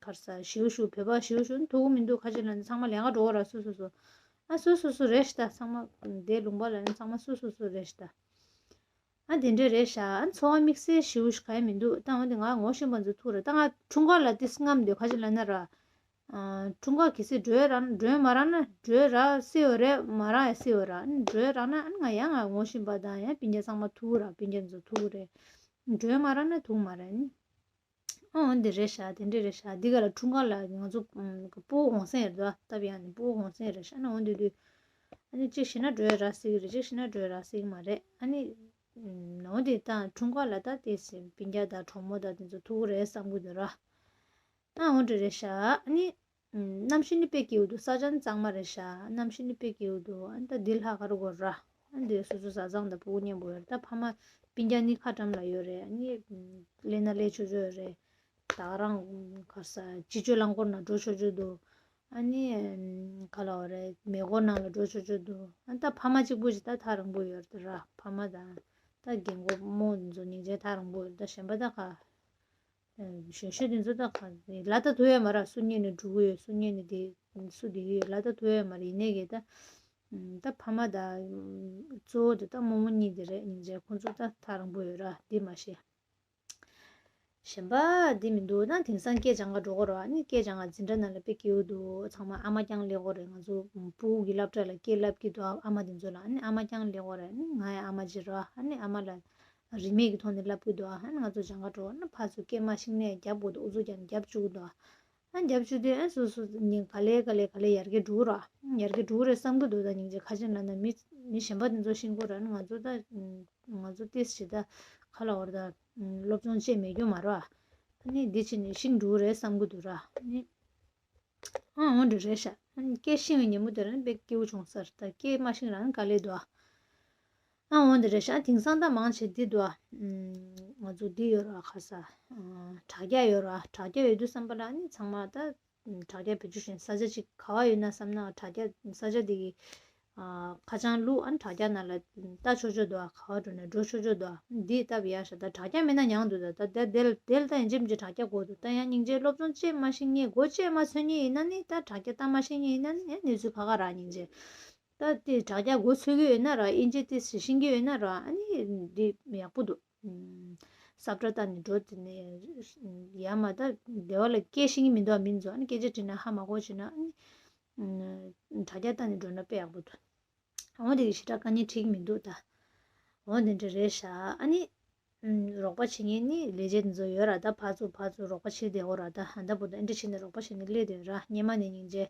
ག་རེ་ཟ་ཞིའུ་ཞུ་བོད་པ་ཞིའུ་ཞུ་ཐུག་གི་མི་འདུག་ཁ་ཅིག་ལ་ནི་ཚང་མ་ལས་ཀ་འགྲོ་གི་ར། སུ་སུ་སུ། ཨ་སུ་སུ་སུ་རེད་ཤག་ད་ཚང་མ་དེ་ལུང་པ་ལ་ནི་ཚང་མ་སུ་སུ་སུ་རེད་ཤག་ད། ཨ་དེ་འདྲ་རེད་ཤག་ཨ་འཚོ་བ་དམིགས་བསལ་ཞིའུ་ཞིག་ག་ཡ་མི་འདུག་ད་འོན་ཏེ་ང་ངོ་ཤེས་པ་ཚོ་ཐུག་རེད། ད་ང་འཁྲུངས་སྐར་ལ་ཏིས་རྔམ་འདུག་ཁ་ཅིག་ལ་ན་ར། ཨ་འཁྲུངས་སྐར་གལ་སྲིད་འགྲོ་ཡ་རག་ན་འགྲོ་ཡ་མ་རག་ན་འགྲོ་ཡ་རག་སྲིད་ཡོད་རེད། མ་རག་ཡ་སྲིད་ཡོད་ར། ཨ་ནི་འགྲོ་ཡ་རག་ན་ཨ་ནི་ང་ཡང་ང་ངོ་ཤེས་པ་དང་ཡང་སྤུན་ཀྱག་ཚང་མ་ཐུག་ར། སྤུན་ཀྱག་ཚོ་ཐུག་རེད། འགྲོ་ཡ་མ་རག་ན་ཐུག་མ་རེད་ནི། ཨོ་འདི་རེད་ཤག་དེ་འདྲ་རེད་ཤག་འདི་ག་ལ་འཁྲུངས་སྐར་ལ་ང་ཚོ་ཨམ་སྤུ་གུ་གུང་སེང་རེད་དོ། སྟབས་ཡག་ནི་སྤུ་གུ་གུང་སེང་རེད་ཤག་ཨ་ནི་འོ་འདི་དུས་ཨ་ནི་གཅིག་ཤི་ན་འགྲོ་ཡ་རག་སྲིད་ཀྱི་རེད། གཅིག་ཤི་ན་འགྲོ་ཡ་རག་སྲིད་ཀྱི་མ་རེད། ཨ་ནི་ཨམ་འོ་འདི་དང་འཁྲུངས་སྐར་ལ་ད་དེ་སྤུན་ཀྱག་དང་གྲོགས་མོ་དང་དེ་ཚོ་ཐུག་གི་རེད་བསམ་གྱི་འདུག་ར། ཨ་འོ་འདྲ་རེད་ཤག་ཨ་ནི། ཨམ་གནམ་གཤིས་ནི་དཔེ་སྐྱིད་པོ་འདུག་ས་ཆ་ནི་གཙང་མ་རེད་ཤག་གནམ་གཤིས་ནི་དཔེ་སྐྱིད་པོ་འདུག་ཨ་ནི་ད་འདི་ལྷག་ག་རུ་དགོས་ར། ཨ་འདི་སོ་སོ་བཟའ་ཚང་དང་སྤུ་གུ་མཉམ་པོ་ཡོད་རེད། ད་ཕ་མ་སྤུན་ཀྱག་ནི་ཁ་འགྲམ་ལ་ཡོད་རེད། ཨ་ནི་ཨམ་སླེབས་ན་སླེབས་ཆོག་ཆོག་ཡོད་རེད། ད་ག་རང་ག་ས་སྤྱི་སྤྱོད་རླངས་འཁོར་ནང་འགྲོ་ཆོག་ཆོག་འདུག་ཨ་ནི་ཨམ་ག་ལ་བ་རེད། མེ་འཁོར་ནང་ལ་འགྲོ་ཆོག་ཆོག་འདུག་ཨ་ད་ཕ་མ་གཅིག་པུ་ཞིག་ད་ཐག་རིང་པོ་ཡོད་རེད་ར། ཕ་མ་དང་ད་རྒན་གོག་རྨོ་འདི་ཚོ་སྙིང་རྗེ་ཐག་རིང་པོ་ཡོད་རེད། ད་གཞན་པ་ད་ག་གཞོན་གཞོན་དེ་ཚོ་ད་ག་ལ་ད་ཐུག་ཡོད་མ་རེད། སུ་གཉིས་ནས་འགྲོ་གི་ཡོད། སུ་གཉིས་ནས་དེ་སུ་དེ་གི་ཡོད་ལ་ད་ཐུག་ཡོད་མ་རེད། ཡིན་ནའི་གི་ད་ད་ཕ་མ་ད་གཙོ་བོ་དེ་ད་རྨོ་མོ་གཉིས་དེ་རེད། སྙིང་རྗེ་ཁོང་ཚོ་ད་ཐག་རིང་པོ་ཡོད་ར། དེ་མ་ཤེས། གཞན་པ་དེ་མི་འདུག་ན་དེང་སང་སྐད་སྦྱང་ག་འགྲོ་གི་ར། ཨ་ནི་སྐད་སྦྱང་ག་འཛིན་གྲྭ་ནང་ལ་དཔེ་སྐྱིད་པོ་འདུག་ཚང་མ་ཨ་མ་རྐྱང་སླེབས་གི་རེད། ང་ཚོ་སྤུ་གུ་གི་སློབ་གྲྭ་ལ་སྐད་བསླབ་ཀྱི་འདུག་ཨ་མ་དེ་ཚོ་ལ་ཨ་ནི་ཨ་མ་རྐྱང་སླེབས་གི་རེད། ཨ་ནི་ང་ཡི་ཨ་མ་ཅིག་ར། ཨ་ནི་ཨ་མ་ལ། རིན་མེད་ཀྱི་ཐོག་ནས་བསླབ་ཀྱི་འདུག་ཨ་ནི་ང་ཚོ་སྦྱང་ག་འགྲོ་ན་ཕར་ཚུར་སྐད་མ་ཤེས་ནས་རྒྱབ་དགོས་འདུག་ཨུ་ཚུགས་རྒྱབ་ནས་རྒྱབ་བཅུག་གི་འདུག་ཨ་ནི་རྒྱབ་བཅུག་དུས་ཨ་ནི་སོ་སོ་ཉིན་ག་ལེ་ག་ལེ་ག་ལེ་ཡར་རྒྱས་འགྲོ་གི་ར། ཡར་རྒྱས་འགྲོ་གི་རེད་བསམ་གྱི་འདུག་ད་སྙིང་རྗེ་ཁ་ཅིག་ལབ་ན་མི་མི་གཞན་པ་དེ་ཚོ་ཤེས་ཀྱི་རེད། ཨ་ནི་ང་ཚོ་ད་ང་ཚོ་ཏོག་ཙམ་ད་ག་ལབ་དགོས་རེད། ད་སློབ་སྦྱོང་བྱས་མེད་རྒྱུ་མ་རེད། ཨ་ནི་འདི་བྱས་ནས་ཤེས་འགྲོ་གི་རེད་བསམ་གྱི་འདུག་ར། ཨ་ནི། ཨང་འོ་འདྲ་རེད་ཤག་ཨ་ནི་སྐད་ཤེས་པའི་ཉིན་མོ་དེ་རང་དཔེ་སྐྱིད་པོ་བྱུང་ས་རེད། ད་སྐད་མ་ཤེས་རང་དཀའ་ལས་འདུག་ཨ་འོ་འདྲ་རེད་ཤག་དེང་སང་ད་མང་ཆེ་འདི་འདུག་ཨ་ང་ཚོ་འདི་ཡོད་ར། ཁ་ས་དྲ་རྒྱ་ཡོད་ར། དྲ་རྒྱ་ཡོད་དུས་བསམ་པ་ལ་ཨ་ནི་ཚང་མ་ད་དྲ་རྒྱ་བེད་སྤྱོད་བྱེད་ས་ཆ་ཅིག་ག་བ་ཡོད་ན་བསམ་ན་དྲ་རྒྱ་ས་ཆ་འདི་གི་ཨ་ཁ་བྱང་བླུགས། ཨ་ནི་དྲ་རྒྱ་ནང་ལ་ལྟ་ཆོག་ཆོག་འདུག་ཨ་ག་བ་འགྲོ་ན་འགྲོ་ཆོག་ཆོག་འདུག་ཨ་འདི་སྟབས་ཡག་ཤག་ད་དྲ་རྒྱ་མེད་ན་ཉང་འདུག་ད་ད་དེ་དེ་ལ་ད་ཡིན་གཅིག་མིན་གཅིག་དྲ་རྒྱ་དགོས་འདུག་ད་ཡང་སྙིང་རྗེ་སློབ་སྦྱོང་བྱེད་མ་ཤེས་ངས་མགོ་བཅད་མ་ཚོད་མཁན་ཡིན་ན་ནི། ད་དྲ་རྒྱ་ལྟ་མ་ཤེས་མཁན་ཡིན་ན་ནི་ཡང་གནས་ཚུལ་ཁག་ཁག་རག་སྙིང་རྗེ། ད་དེ་དྲ་རྒྱ་མགོ་ཚོད་ཀྱི་ཡོད་ན་ར། ཨིན་ཇི་ཏོག་ཙམ་ཤེས་ཀྱི་ཡོད་ན་ར། ཨ་ནི་འདི་ཡག་པོ་འདུག་ས་བཀྲ་ལྟ་ནས་འགྲོ། དེ་ནས་ཡར་མར་ད་སྡེ་བ་ལ་སྐད་ཤེས་ཀྱི་མི་འདུག་མི་ཚོ་ཨ་ནི་སྐད་ཆ་དྲིས་ན་ཧ་མ་གོ་བྱས་ན་ཨ་ནི་དྲ་རྒྱ་ལྟ་ནས་འགྲོ་ན་དཔེ་ཡག་པོ་འདུག་འོ་དེ་གི་ཞེ་དྲག་དཀའ་ངལ་འཕྲད་ཀྱི་མི་འདུག་ད། འོ་དེ་འདྲ་རེད་ཤག་ཨ་ནི། ཨུམ། རོགས་པ་བྱེད་མཁན་ནི་ལས་བྱེད་འདི་ཚོ་ཡོད་ར། ད་ཕར་ཚུར་ཕར་ཚུར་རོགས་པ་བྱེད་བསྡད་ཡོད་ར། ད་ཧ་ད་བུ་ད་ཨེ་འདྲ་བྱས་ནས་རོགས་པ་བྱེད་ནས་སླེབས་བསྡད་ཡོད་ར། སྔོན་མ་ནས་སྙིང་རྗེ།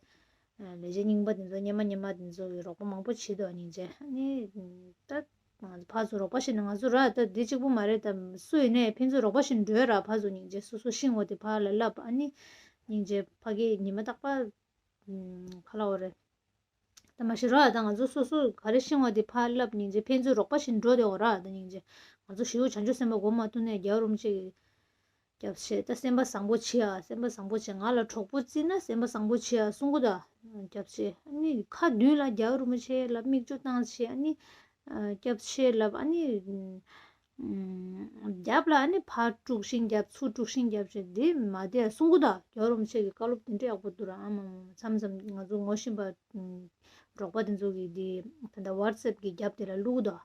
ཨ་ལས་བྱེད་རྙིང་པ་འདི་ཚོ་སྔོན་མ་སྔོན་མ་འདི་ཚོ་གི་རོགས་པ་མང་པོ་བྱེད་འདུག་སྙིང་རྗེ། ཨ་ནི། ད། ང་ཚོ་ཕར་ཚུར་རོགས་པ་བྱེད་ནས་ང་ཚོ་ར་ད་འདི་གཅིག་པུ་མ་རེད། ད་སུ་ཡིན་ནའི་ཕན་ཚུན་རོགས་པ་བྱེད་ནས་འགྲོ་ཡོད་ར། ཕར་ཚུར་སྙིང་རྗེ་སོ་སོ་ཤེས་ངོ་དེ་ཕར་ལ་ལབ། ཨ་ནི། སྙིང་རྗེ་ཕ་གི་ཉི་མ་རྟག་པར། ཨུམ། ག་ལབ་དགོས་རེད། ད་མ་གཞི་ར་ད་ང་ཚོ་སོ་སོ་ག་རེ་ཤེས་པ་དེ་ཕར་ལབ་སྙིང་རྗེ། ཕན་ཚུན་རོགས་པ་བྱེད་འགྲོ་བསྡད་ཡོད་ར། ད་སྙིང་རྗེ་ང་ཚོ་ཞེ་པོ་བྱང་ཆུབ་སེམས་དཔའ་དགོས་མ་ཐུག་ནས་རྒྱལ་བ་རིན་པོ་ཆེ་གི་སྐྱབས་ཆེ། ད་སེམས་པ་བཟང་པོ་བྱེད་ཨ། སེམས་པ་བཟང་པོ་བྱེད། ང་ལ་གྲོགས་པོ་བརྩིས་ན་སེམས་པ་བཟང་པོ་བྱེད་ཨ་གསུང་གི་འདུག་སྐྱབས་ཆེ། ཨ་ནི་ཁ་མདུན་ལ་རྒྱལ་བ་རིན་པོ་ཆེ་ལ་མིག་ཆུ་བཏང་བྱས། ཨ་ནི་སྐྱབས་ཆེ་ལབ། ཨ་ནི་རྒྱབ་ལ་ཨ་ནི་ཕར་དཀྲུག་ཤིང་རྒྱབ། ཚུར་དཀྲུག་ཤིང་རྒྱབ་བྱས་དེ་མ་བསྡད་གསུང་གི་འདུག་རྒྱལ་བ་རིན་པོ་ཆེ་གི་བཀའ་སློབ་དེ་འདྲ་ཡག་པོ་འདུག་ར། ཨ་མ་མ་མཚམས་མཚམས་ང་ཚོ་ངོ་ཤེས་པ་རོགས་པ་དེ་ཚོ་གི་དེ་ད་ལྟ་ཝ་ཊི་སེབ་གི་རྒྱབ་དེ་ལ་བླུགས་འདུག་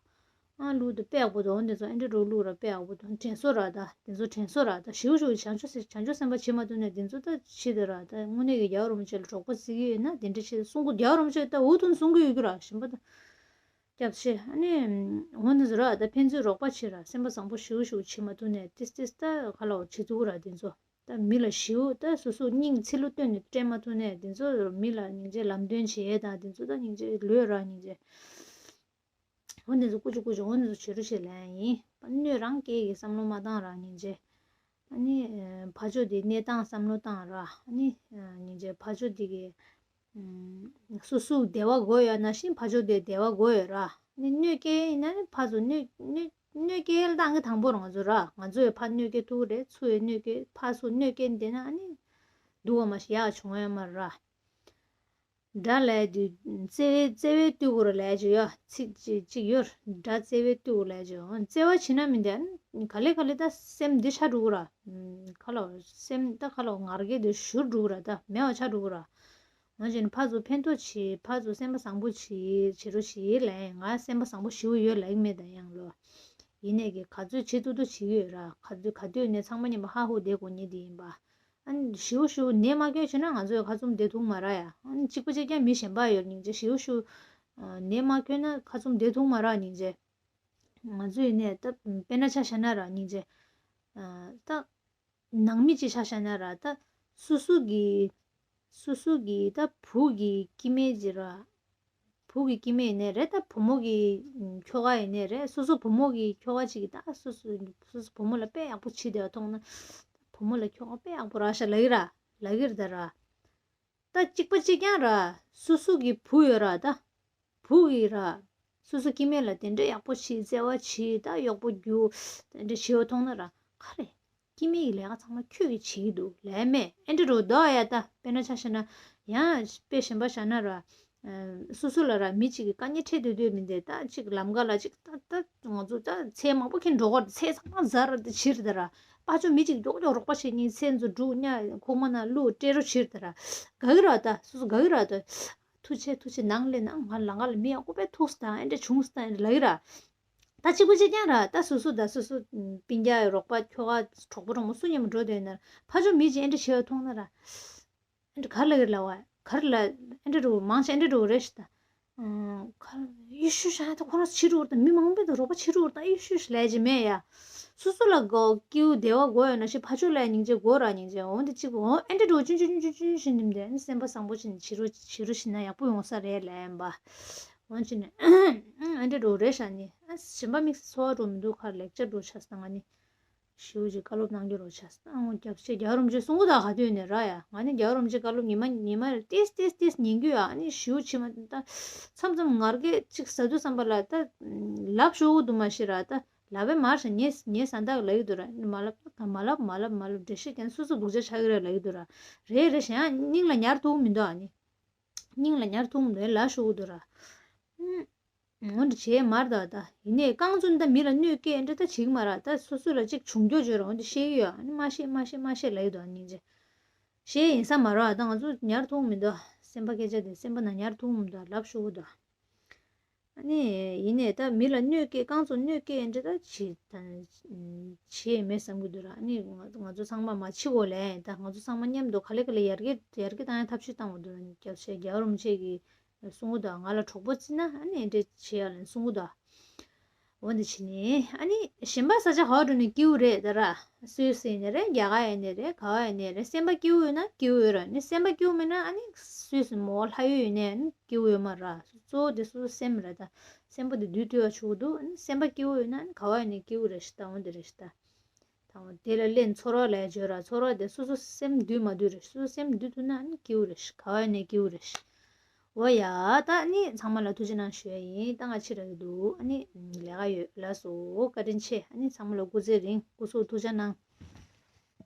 ཨ་བླུགས་འདུག་དཔེ་ཡག་པོ་འདུག་འོ་དེ་ཚོ་ཨེ་འདྲ་རུ་བླུགས་ར། དཔེ་ཡག་པོ་འདུག་དྲན་གསོ་ར། ད་དེ་ཚོ་དྲན་གསོ་ར། ད་ཞེ་པོ་ཞེ་པོ་བྱང་ཆུབ་སེམས་བྱང་ཆུབ་སེམས་དཔའ་བྱེད་མ་ཐུབ་ནས་དེ་ཚོ་ད་ཕྱི་དེ་ར། ད་དངོས་གནས་ཀྱི་རྒྱལ་བ་རིན་པོ་ཆེ་ལ་གྲོགས་པོ་བརྩི་གི་ཡོད་ན་དེ་འདྲ་བྱེད་གསུང་གི། རྒྱལ་བ་རིན་པོ་ཆེ་ད་འུ་ཐུག་གསུང་གི་ཡོད་ཀྱི་ར། གཞན་པ་ད་སྐྱབས་ཆེ། ཨ་ནི་འོ་འདི་ཚོ་ར། ད་ཕན་ཚུན་རོགས་པ་བྱེད་ར། སེམས་པ་བཟང་པོ་ཞེ་པོ་ཞེ་པོ་བྱེད་མ་ཐུབ་ནས་ཏིས་ཏིས་ད་ག་ལ་བྱེད་ཐུབ་ཀྱི་ར། དེ་ཚོ་ད་མི་ལ་ཞེ་པོ་ད་སོ་སོ་སྙིང་ཚིལ་ལུ་བཏོན་ནས་སྤྲད་མ་ཐུབ་ནས་དེ་ཚོ་མི་ལ་སྙིང་རྗེ་ལམ་སྟོན་བྱེད་དང་། དེ་ཚོ་ད་སྙིང་རྗེ་ལོས་ར་སྙིང་རྗེ། འོ་འདི་ཚོ་ཀུ་ཅོ་ཀུ་ཅོ་འོ་འདི་ཚོ་བྱེད་རོགས་བྱེད་ལབ་ཡིན། ཨ་ནི་རང་སྐད་ཀྱི་བསམ་བློ་མ་བཏང་ར་སྙིང་རྗེ། ཨ་ནི་ཕར་ཕྱོགས་དེ་གནས་སྟངས་བསམ་བློ་བཏང་ར། ཨ་ནི་སྙིང་རྗེ་ཕར་ཕྱོགས་དེ་གི་སོ་སོ་བདེ་བ་དགོས་ཡོད་ན་བཞིན་ཕར་ཕྱོགས་དེ་བདེ་བ་དགོས་ཡོད་ར། ཨ་ནི་གནོད་སྐྱེལ་ཡིན་ན་ནི་ཕར་ཚུར་གནོད་གནོད་གནོད་སྐྱེལ་སྟངས་ཀྱི་དང་པོ་རང་ཚོ་ར། ང་ཚོ་ཡི་ཕར་གནོད་སྐྱེལ་ཐུབ་ཀྱི་རེད། ཚུར་ཡི་གནོད་སྐྱེལ། ཕར་ཚུར་གནོད་སྐྱེལ་བསྡད་ན་ཨ་ནི་སྡུག་པ་མ་ཞིག་ཡག་བྱུང་ཡོད་མ་རེད་ར། དགྲ་ལས་དུས་བརྩེ་བའི་བརྩེ་བའི་ལྟོ་གོས་ལས་ཀྱི་ཡོད། ཚིག་ཅིག་ཅིག་ཡོད། དགྲ་བརྩེ་བའི་ལྟོ་གོས་ལས་ཀྱི་ཡོད། བརྩེ་བ་བྱེད་ན་མི་འདྲ། ག་ལེ་ག་ལེ་ད་སེམས་འདི་ཆགས་འགྲོ་གི་ར། ཁ་ལོ་སེམས་ད་ཁ་ལོ་ངར་སྐད་དུ་བཞུར་འགྲོ་གི་ར། ད་མེད་པ་ཆགས་འགྲོ་གི་ར། ང་ཅན་ཕར་ཚུར་ཕན་ཐོགས་བྱེད། ཕར་ཚུར་སེམས་པ་བཟང་པོ་བྱེད། བྱེད་རོགས་བྱེད་ལབ་ཡིན། ང་སེམས་པ་བཟང་པོ་ཞེ་པོ་ཡོད་ལབ་ཀྱི་མེད་ད་ཡང་ལོ། ཡིན་ནས་ཀྱི་ག་ཚོད་བྱེད་ཐུབ་ཐུབ་བྱེད་ཀྱི་ཡོད་ར། ག་ཚོད་ག་དུས་ནས་ཚང་མ་མཉམ་པོ་ཧ་ཧུ་བསྡད་དགོས་ཉེན་དེ་ཡིན་པ། ཨ་ནི་ཞེ་པོ་ཞེ་པོ་ནད་མ་སྐྱོན་བྱས་ན་ང་ཚོའི་ཁ་བཙུམ་བསྡད་ཐུབ་མ་ར་ཡ། ཨ་ནི་གཅིག་པ་གཅིག་རྐྱང་མི་གཞན་པ་ཡོད་སྙིང་རྗེ། ཞེ་པོ་ཞེ་པོ་ནད་མ་སྐྱོན་ན་ཁ་བཙུམ་བསྡད་ཐུབ་མ་ར་སྙིང་རྗེ། ང་ཚོ་ཡིན་ནས་ད་དཔེར་ན་ཆ་བཞག་ན་ར་སྙིང་རྗེ། ད་ནང་མི་གཅིག་ཆ་བཞག་ན་ར། ད་སོ་སོ་གི་སོ་སོ་གི་ད་བུ་གི་སྐྱེ་དམན་ཅིག་ར། བུ་གི་སྐྱེ་དམན་ཡིན་ནའི་རེད། ད་བུ་མོ་གི་ཁྱོ་ག་ཡིན་ནའི་རེད། སོ་སོ་བུ་མོ་གི་ཁྱོ་ག་ཅིག་གིས་ད་སོ་སོ་སོ་སོ་བུ་མོ་ལ་དཔེ་ཡག་པོ་བྱེད་བསྡད་པ་མཐོང་ན། བུ་མོ་ལ་ཁྱོ་ག་དཔེ་ཡག་པོ་རག་ཤག་ལབ་ཀྱི་ར། ལབ་ཀྱི་རེད་ད་ར། ད་གཅིག་པ་གཅིག་རྐྱང་ར། སོ་སོ་གི་བུ་ཡོད་ར་ད། བུ་གིས་ར། སོ་སོ་སྐྱེ་དམན་ལ་དེ་འདྲ་ཡག་པོ་བྱེད། བརྩེ་བ་བྱེད། ད་གཡོག་པོ་རྒྱུག་དེ་འདྲ་བྱེད་པ་མཐོང་ན་ར། ག་རེ། སྐྱེ་དམན་གྱི་ལས་ཀ་ཚང་མ་ཁྱོད་ཀྱིས་བྱེད་ཀྱི་འདུག་ལབ་མེད། ཨེ་འདྲ་རུ་འདུག་ཡ། ད་དཔེར་ན་ཆ་བཞག་ན། ཡང་དཔེ་གཞན་པ་བཞག་ན་ར། སོ་སོ་ལ་ར་མི་གཅིག་གིས་དཀའ་ངལ་འཕྲད་སྡོད་སྡོད་མི་འདི་ད་གཅིག་ལམ་ཁ་ལ་གཅིག་ད་ད་ང་ཚོ་ད་ཚལ་མང་པོ་ཁྱེར་འགྲོ་གི་རེད། ཚལ་ཚང་མ་ཟ་ར་ད་བྱེད་རེད་ད་ར། ཕར་ཕྱོགས་མི་གཅིག་མགྱོགས་མགྱོགས་རོགས་པ་བྱེད་ཉིན་ཚལ་ཚོ་སྒྲུག་ཉ་ཁུག་མ་ན་བླུག་སྤྲད་རོགས་བྱེད་རེད་ད་ར། དགའ་གི་ར་ད། སོ་སོ་དགའ་གི་ར་ད། ཐུགས་རྗེ་ཐུགས་རྗེ་གནང་ལེ་གནང་། ང་ལམ་ཁ་ལ་མི་ཡག་པོ་དཔེ་ཐུག་སོང་ད། ཨེ་འདྲ་བྱུང་སོང་ད། ཨེ་འདྲ་ལབ་ཀྱི་ར། ད་གཅིག་པ་གཅིག་རྐྱང་ར། ད་སོ་སོ་ད་སོ་སོ་སྤུན་ཀྱག་རོགས་པ་ཁྱོ་ག་གྲོགས་པོ་གྲོགས་མོ་སུ་མཉམ་པོ་འགྲོ་སྡོད་ན་ར། ཕར་ཕྱོགས་མི་གཅིག་ཨེ་འདྲ་བྱེད་པ་མཐོང་ན་ར། ཨེ་འདྲ་ག་རེ་ལབ་ཀྱི་རེད་ལབ་པ། ག་རེ་ལབ། ཨེ་འདྲ་རུ་མང་ཆེ་ཨེ་འདྲ་རུ་རེད་ཤག་ད། ཨང་། ག་རེ་ཡེ་ཤུ་ཤ་ད་ཁོ་རང་ཕྱི་རུ་ད་མི་མང་པོས་ད་རོགས་པ་ཕྱི་རུ་ད་ཡེ་ཤུ་ཤ་ལབ་ཀྱི་མེད་ཡ། སོ་སོ་ལ་དགའ་སྐྱིད་པོ་བདེ་བ་དགོས་ཡོད་ན་ཞིག་ཕར་ཕྱོགས་ལ་སྙིང་རྗེ་དགོས་ར། སྙིང་རྗེ་འོ་འདི་གཅིག་པོ་འོ་ཨེ་འདྲ་རུ་ཅུང་ཅུང་ཅུང་ཅུང་ཅུང་ཞིག་ནིམ་དེ་ཨ་ནི་སེམས་པ་བཟང་པོ་ཞིག་ཕྱི་རུ་ཕྱི་རུ་ཞིག་ན་ཡག་པོ་ཡོང་ས་རེད་ལབ་ཡིན་པ། འོ་ཅི་ནས་ཨེ་འདྲ་རུ་རེད་ཤག་ནི། ཨ་གཞན་པ་དམིགས་བསལ་ཚོར་བ་འགྲོ་མི་འདུག་ཁ་ལེགས་ཆ་འགྲོ་ཆགས་སོང་ང་ནི། ཞེ་པོ་ཅིག་བཀའ་སློབ་གནང་རྒྱུ་རོགས་བྱས། ཨ་ངོ་སྐྱབས་ཆེ་རྒྱལ་བ་རིན་པོ་ཆེ་གསུང་གི་ད་ག་དུས་ནས་ར་ཡ། ང་ནི་རྒྱལ་བ་རིན་པོ་ཆེ་བཀའ་སློབ་ཉི་མ་ཉི་མ་ཏིས་ཏིས་ཏིས་ཉན་གྱི་ཡོད། ཨ་ནི་ཞེ་པོ་ཅིག་མ་ད་མཚམས་མཚམས་ངར་སྐད་ཅིག་ཟ་དུས་ཙམ་པ་ལ་ད་ལབ་ཤོར་གི་འདུག་མ་གཞི་ར། ད་ལབ་པས་མར་ཤ་ཉེ་ཉེ་ས་འདག་ལབ་ཀྱི་འདུག་ར། མ་ལབ་ད་མ་ལབ་མ་ལབ་མ་ལབ་འགྲེལ་བཤད་ཀྱང་སོ་སོ་སྡུག་ཅག་ཆགས་ཀྱི་རེད་ལབ་ཀྱི་འདུག་ར། རེད་རེད་ཞེ་ཡང་སྙིང་ལ་ཉར་ཐུབ་མི་འདུག་ཨ་ནི། སྙིང་ལ་ཉར་ཐུབ་མི་འདུག་ལབ་ཤོར་གི་འདུག་ར། ཨུམ། འོ་འདྲ་བྱས་མར་ད་ད། ཡིན་ནའི་རྐང་བཙུན་ད་མི་ལ་གནོད་སྐྱེལ་འདྲ་ད་བྱེད་ཀྱི་མ་རེད། ད་སོ་སོ་ལ་ཅིག་བྱུང་རྒྱུ་བརྗོད་ར་འོ་འདི་བཤད་ཀྱི་ཡོད། ཨ་ནི་མ་བཤད་མ་བཤད་མ་བཤད་ལབ་ཀྱི་འདུག་ཨ་སྙིང་རྗེ། བཤད་ཡིན་ས་མ་རེད། ད་ང་ཚོ་ཉར་ཐུབ་མི་འདུག་སེམས་པ་སྐད་ཆ་དེ་སེམས་པ་ནང་ཉར་ཐུབ་མི་འདུག་ལབ་ཤོར་གི་འདུག་ཨ་ནི་ཡིན་ནའི་ད་མི་ལ་གནོད་སྐྱེལ་རྐང་བཙུན་གནོད་སྐྱེལ་འདྲ་ད་བྱེད་ད་བྱེད་མེད་བསམ་གྱི་འདུག་ར། ཨ་ནི་ང་ང་ཚོ་ཚང་མ་མ་འཆི་གོ་ལེ། ད་ང་ཚོ་ཚང་མ་མཉམ་དུ་ག་ལེ་ག་ལེ་ཡར་རྒྱས་ཡར་རྒྱས་བཏང་ཡ་ཐབས་ཤེས་བཏང་བ་འདུག་སྐྱབས་ཆེ་རྒྱལ་བ་རིན་པོ་ཆེ་གི་གསུང་གི་འདུག་ང་ལ་གྲོགས་པོ་བརྩིས་ན་ཨ་ནི་འདྲ་བྱེད་ཡ་ལ་གསུང་གི་འདུག་འོ་འདི་བྱས་ནས་ཨ་ནི་གཞན་པ་ས་ཆ་ག་བ་འགྲོ་ནས་སྐྱིད་པོ་རེད་ད་ར། སུད་སི་ཡིན་ནའི་རེད། རྒྱ་གར་ཡིན་ནའི་རེད། ག་བ་ཡིན་ནའི་རེད། སེམས་པ་སྐྱིད་པོ་ཡོད་ན་སྐྱིད་པོ་ཡོད་ར། ཨ་ནི་སེམས་པ་སྐྱིད་པོ་མེད་ན་ཨ་ནི་སུད་སི་མོ་ལྷ་ཡུལ་ཡིན་ནའི་ཨ་ནི་སྐྱིད་པོ་ཡོད་མ་ར། གཙོ་བོ་དེ་སོ་སོ་སེམས་རེད་ད། སེམས་པ་དེ་འདུལ་ཐུབ་པ་ཆོག་གི་འདུག་ཨ་ནི་སེམས་པ་སྐྱིད་པོ་ཡོད་ན་ཨ་ནི་ག་བ་ཡིན་ནའི་སྐྱིད་པོ་རེད་ཤག་ད་འོ་འདི་རེད་ཤག་ད། དང་པོ་དེ་ལ་སླེབས་ཚོར་བ་ལ་བརྗོད་ར། ཚོར་བ་དེ་སོ་སོ་སེམས་འདུལ་མ་འདུལ་རེད། སོ་སོ་སེམས་འདུལ་ཐུབ་ན་ཨ་ནི་སྐྱིད་པོ་རེད་ཤག་ག་བ་ཡིན་ནའི་སྐྱིད་པོ་རེད་ཤག་འོ་ཡ། ད་ཨ་ནི་ཚང་མ་ལ་ཐུགས་རྗེ་གནང་ཞུ་ཡ་ཡིན། ད་ང་ཕྱིར་ར་གི་འདུག་ཨ་ནི་ལས་ཀ་ཡོད། ལགས་སོ། བཀའ་དྲིན་ཆེ། ཨ་ནི་ཚང་མ་ལ་སྐུ་ཚེ་རིང་། སྐུ་གཟུགས་ཐུགས་ཅག་གནང་